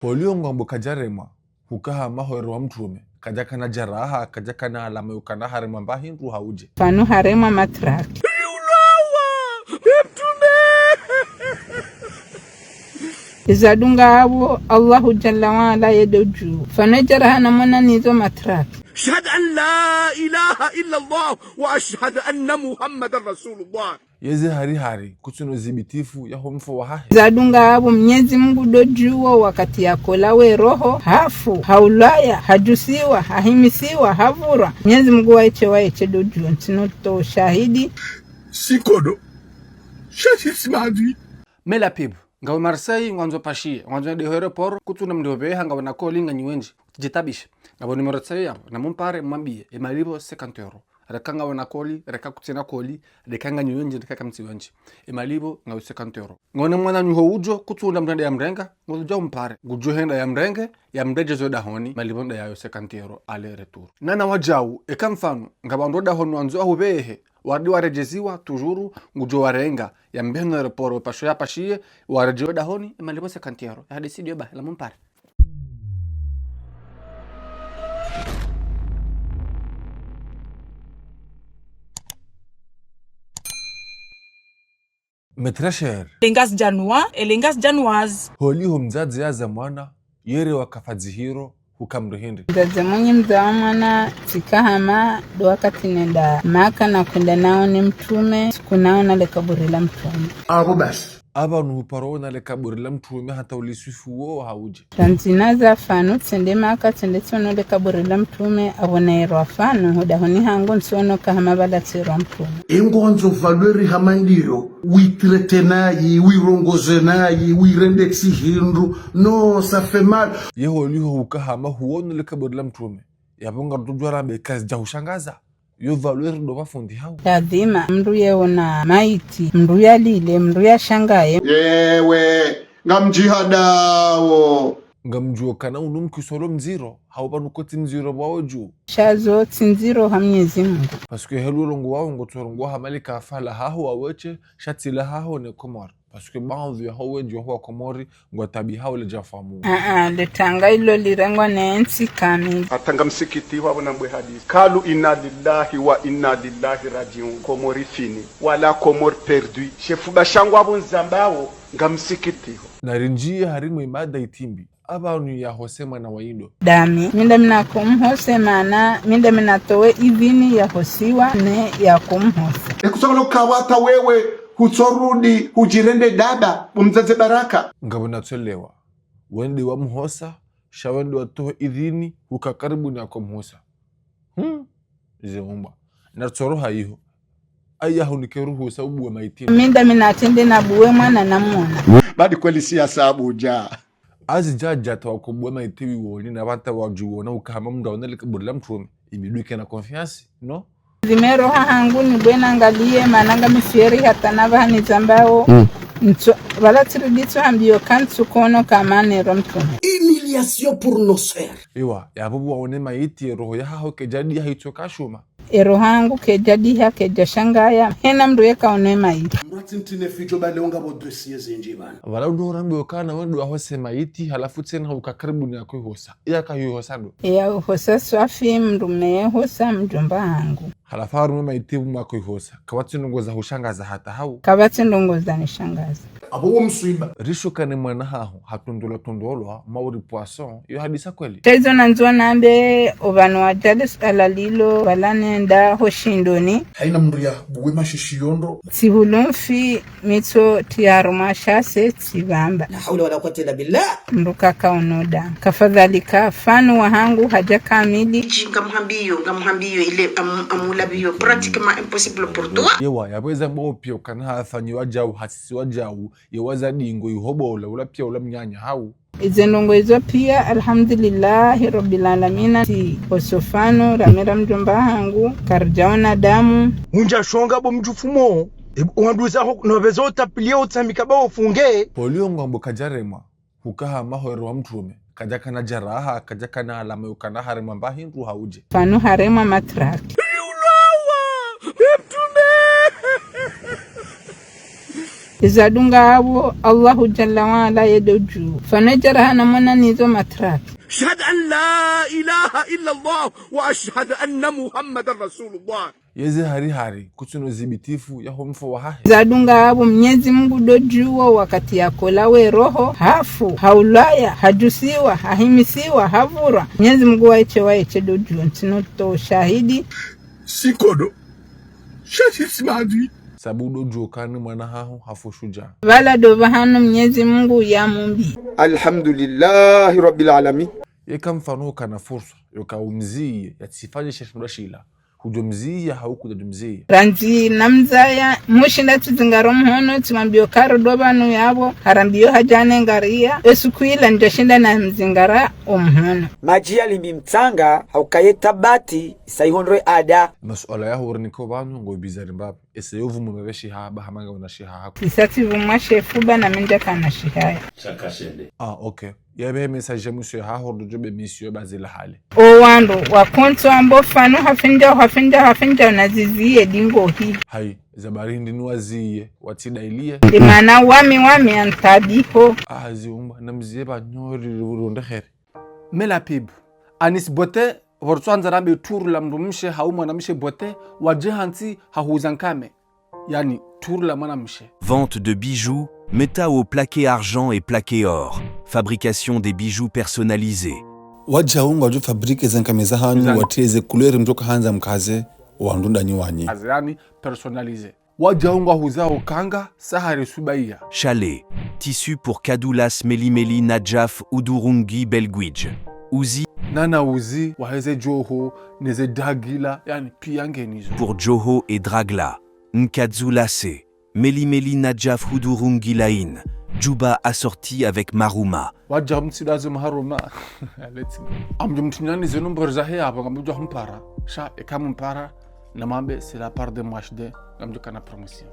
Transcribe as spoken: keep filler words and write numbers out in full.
Holiho ngwambo kadjaremwa, huka hama hwere wa mtrume, kadjakana jaraha, kadjakana alama yukana haremwa mba hindru hauje. Pvanu haremwa matraki. Izo adunga apvo, Allahu Jalla wa Ala ye ndo dju. Pvanu jaraha namona nizo matraki. أشهد أن لا إله إلا الله وأشهد أن محمدا رسول الله. Yeze hari hari, kutsuno zibitifu ya ho mfo wahahe. Zadunga apvo Mnyezi Mungu ndo djuwo wakati yakolawa ye roho, hafu, haulaya, hadjusiwa, hahimisiwa, havurwa. Mnyezi Mungu waeshe, waeshe ndo djuwo, ntsino to shahidi. Sikodo. Shahidi simadwi. Mela pub. Ngawe Marseille, ngwandzo pashiye, ngwandzo nde ho aéroport, kutsuna mndru opveha, ngawe na koli nganyi wendji, utsijitabishe. Ngapvo numéro tsayo yapvo, namumpare, mwambiye, ye malipvo cinquante euros. Reka ngawe na koli, reka kutsina koli, reka nganyi wendji, reka kamtsi wendji. Ye malipvo ngawe cinquante euros. Ngone mwananyaho udjo, kutsunda mndru nde yamrenga, ngudjo umpare. Ngudjo henda yamrenge, yamredjeze dahoni, malipvo nde yayo cinquante euros, aller retour. Nana wadjau, eka mfano, ngapvo ndo dahoni wandzo ahupvehe, warudi waredjeziwa, toujours, ngudjo warenga, yambehe no aéroport, pasho yapashiye, waredjewe dahoni, ye malipvo cinquante euros. Ya hadisi ndiyo ba, la mumpare. Mes très chers. Les Ngazidjanois et les Ngazidjanoises. Holiho mdzadze yaza mwana, yere waka fadzihiro, huka mndru hindri. Mdzadze mwenye mdzaa mwana, tsika hama, ndo wakati nenda Maka nakwenda naone mtrume, siku naona le kaburi la mtrume. Apvo basi. Apvanu huparo ona le kaburi la mtrume hata uliswifu wo hauje. Randzi naza pvanu tsende Maka tsende tsono le kaburi la mtrume apvo nairwa pvanu hodahoni hangu ntsono ka hama pvala tsirwa mtrume. Engondzo valeur hama ndiyo, witrete nayi, wirongoze nayi, wirende tsi hindru. Non, ça fait mal. Ye holiho huka hama huono le kaburi la mtrume. Yapvo ngarudjo rambe kazidja hushangaza. Yo valeur ndo pvafundi hau. Lazima, mndru yeona maiti, mndru yalile, mndru yashangaye. Yewe, ngamdjihadawo. Ngamdjuo kana unu mkisolo mdziro, hau pvanu kotsi mdziro pvwawo dju. Sha zo tsi ndziro ha Mnyezi Mungu. Parce que helu rongowawo ngotsorongowa hama lika fala haho waweshe, sha tsi la haho ne Komori. Parce que baadhwi yaho wendji waho wa Komori, ngwataabihao le djafamu. Aa, le tanga ilo lirengwa ne ntsi kamili. Hata ngamsikitiho apvo nambwe hadisi. Kalu inna lillahi wa inna ilaihi rajiun. Komori fini. Wala Komori perdu. Shefu bashangu apvo ndzambawo, ngamsikitiho. Narindjiye harimwa ye mada itimbi. Apvanu yahose mwana wa indo. Ndami, mi ndami nakomhose mana, mi ndami natowe idhini yahosiwa ne yakomhose. Ekutsokolo kawata wewe, hutsorudi, hudjirende dada, bo mdzadze Baraka. Ngapvo natsolewa. Wende wamhosa, sha wende watowe idhini, huka karibu ne yakomhosa. Hmm? Ze umba. Natsoroha iho. Aya hunike ruhusa ubuwe maiti. Mi ndami natsende nabuwe mwana namwona. Badi kweli siasa Abuja. Azidja djata wakobuwe maiti wiwoni na pvata wadjuwona uka hama mndru aone le kaburi la mtrume. Ibidi uke na confiance, non? Zime roha hangu nibuwe nangaliye mana ngami fier hata na pvahanu ndzambawo. Mm. Ntso, pvala tsirudi tso hambiyo ka ntsukono ka hama nairwa mtrume. Humiliation pour nos frères. Ewa, yapvo pvo waone maiti ye roho yahaho kedjadiha hitsoka shuma. Ye roho hangu kedjadiha, kedjashangaya, hena mndru yeka one maiti. Mratsi ntine fidjo bale ungapvo dossier zindji pvanu. Pvala undo urambiwa kana wende wahose maiti, halafu tsena huka karibu ne yakoihosa. Yakahosa ndo. Yahosa swafi, mndru me hosa, mdjomba hangu. Halafu harumwa ye maiti pvo mwakoihosa. Kapvatsi ndrongo za hushangaza hata hau. Kapvatsi ndrongo zanishangaza. Apvo wo mswiba. Rishuka ne mwana haho, hatondolwa tondolwa, mauri poisson, yo hadisa kweli. Sha izo nandzo nambe, opvanu wadjale suala lilo, pvala nenda ho shindoni. Haina mndru yabuwe mashishi yondro. Tsihulu mfi, mitso tiyaru mashase, tsipvamba. La hawla wala quwwata illa billah. Mndru kaka unoda. Kafadhali ka pvanu wahangu hadja kamili. Idji ngamhambiyo, ngamhambiyo ile am-, amulabiyo. Pratiquement impossible pour toi. Yewa, yapvo eza mbo piya ukana hafanyiwa djau, hasisiwa djau, ye waza dingo ihobola, ula piya ula mnyanya hau. Ize ndrongo izo piya, alhamdulillahi rabbil alamina, tsi osofano, ramera mdjomba hangu, karidjaona damu. Undja shonga bo mdjufumo, e, wanduza ho, no pvezo utapiliye utsamika ba ofunge. Holiho ngwambo kadjaremwa, huka hama hwere wa mtrume, kadjakana jaraha, kadjakana alama yukana haremwa mba hindru hauje. Pvanu haremwa matraki. Zadunga apvo Allahu Jalla wa Ala ye ndo djuwo. Fano djara hana mwana nizo matraki. أشهد أن لا إله إلا الله وأشهد أن محمدا رسول الله. Yeze hari hari, kutsina uzibitifu yaho mfo wahahe. Zadunga apvo Mnyezi Mungu ndo djuwo wakati yakolawa roho, hafu, haulaya, hadjusiwa, hahimisiwa, havurwa. Mnyezi Mungu waye tse, waye tse ndo djuwo, ntsina utowa shahidi. Sikodo. Shahidi simadwi. Sabu ndo djuwo kani mwana haho hafu shudja. Pvala ndo pvahanu Mnyezi Mungu yamumbi. Alhamdulillahi Rabbil Alamin. Yeka mfano kana fursa, yoka umziye, yatsifanye she shindru shila. Hudjo mziya, hau kudja djo mziya. Randzi namzaya, mushinda tsizingaro mhono, tsimwambiyo karo ndo pvanu yapvo, harambiyo hadja nengariya, esuku ila ndjashinda namzingara omhono. Madji yalimbi mtsanga, hauka ye tabati, isa ihondro ada. Masuala yaho uriniko pvanu, ngo bizari mbapvi. Ese yo pvumu mepveshi haba, hama nga una shiha hako. Isa tsipvumwa shefu ba na mi ndjakana shihaya. Shaka shende. Ah, ok. Yapve message ya mwisho yahaho ndo djo be misiyo bazila hale. Owandru wakontsi wambo fano hafindja, hafindja, hafindja na ziziye dingo hi. Hayi, zabari hindri ni waziye, watsi dailiye. Imana wami, wami antabiho. Ah, ziumba, na mziye ba nyori ronde khere. Mais la pub. Anis Beauté, pvo ritsandza rambe tour la mdrumshe hau mwanamshe beauté, wadje hantsi hahuza nkame. Yaani, tour la mwanamshe. Vente de bijoux, métaux plaqués argent et plaqués or. Fabrication des bijoux personnalisés. Wadja ungwa djo fabriquer ze nkame zahanyu, watriye ze couleur mdjoka handza mkaze, wandru ndanyi wanyi. Yaani, personnalisé. Wadja ungwa huza okanga, sahari subaiya. Châle, tissu pour kadou lace melimeli nadjaf hudurungi belguidj. Uzi. Nana uzi, waheze djoho, neze dragila, yaani piya ngenizo. Pour djoho et dragla. Nkadzu lace. Melimeli nadjaf hudurungi laine. Djuba assorti avec maharuma. Wadja mtsidazo maharuma. Let's go. Amdjo mtsinyani zeno mbori zahe apvo, ngamdjo mpara. Sha, eka mumpara, namwambe, c'est la part de M H D, ngamdjo kana promotion.